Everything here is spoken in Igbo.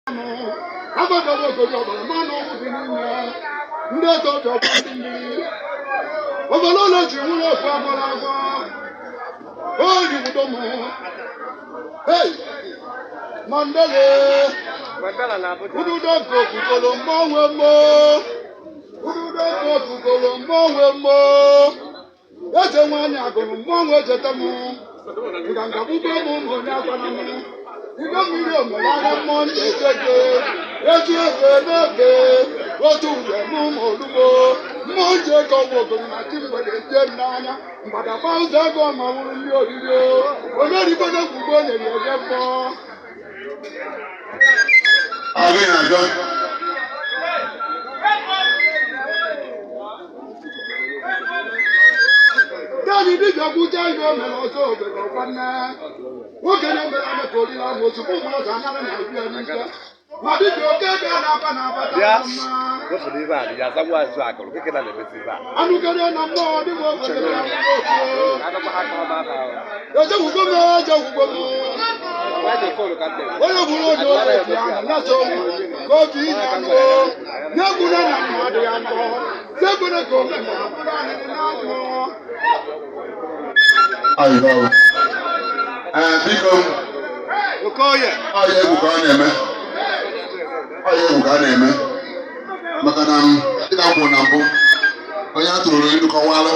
Agbadoro obodo ọbara mmanụ ọgwụ dị n'ime ndị ọtọ ọbịa ọkwa ndị mmiri obodo ụlọ ji nwụrụ okwu agwara agwọ oyi udo m. Hey, Mandela. Mandela na Abuja. Ududo nke okukolo mgbanwe mmụọ, ududo nke okukolo mgbanwe mmụọ, eze nwanyị agụrụ mgbanwe echeta m, nganga gbugbo m ụmụ onye agwana m ide mmiri omelagha mmụọ ndị echeke eji ebe n'ebe otu ure m ụmụ olugbo mmụọ nje ka ọgwụ ogoro na chi mgbede jee m n'anya mgbadagba ụzọ ego ma wụrụ ndị oriri onye rigbodo gwugbo nyere ebe mmụọ. Ọ gị na-abịa. David dibịa gwucha ihe o mere ọzọ obodo ọkwanne nwoke na-emere ame ka oriri ahụ ozugbo ụmụazụ anara na ebi ya n'ike ma dibịa oke ebe a na-aba na-abata Bịa. mma. Wefụrụ ibe a, ya azagbu azụ akụrụ, keke na na-emesi ibe a. Anụkere na mmụọ dịbụ obodo ya otu. Agakwa ha kọrọ m aka ahụ. Ejegwugo m, ejegwugo m. Why the phone ka m Onye gburu oge oge ji ahụ na-achọ ka obi ihe anụ na-egbuna na mmadụ ya nkọ segbune ka ome ma bụrụ anịrị na-anwụ. Ayọ. Ee, biko. Okoye. Ọ ya egwu ka ọ na-eme. Ọ ya egwu ka ọ na-eme. Maka na m dịka m kwuru na mbụ, onye a tụrụ ilu kọwalụ.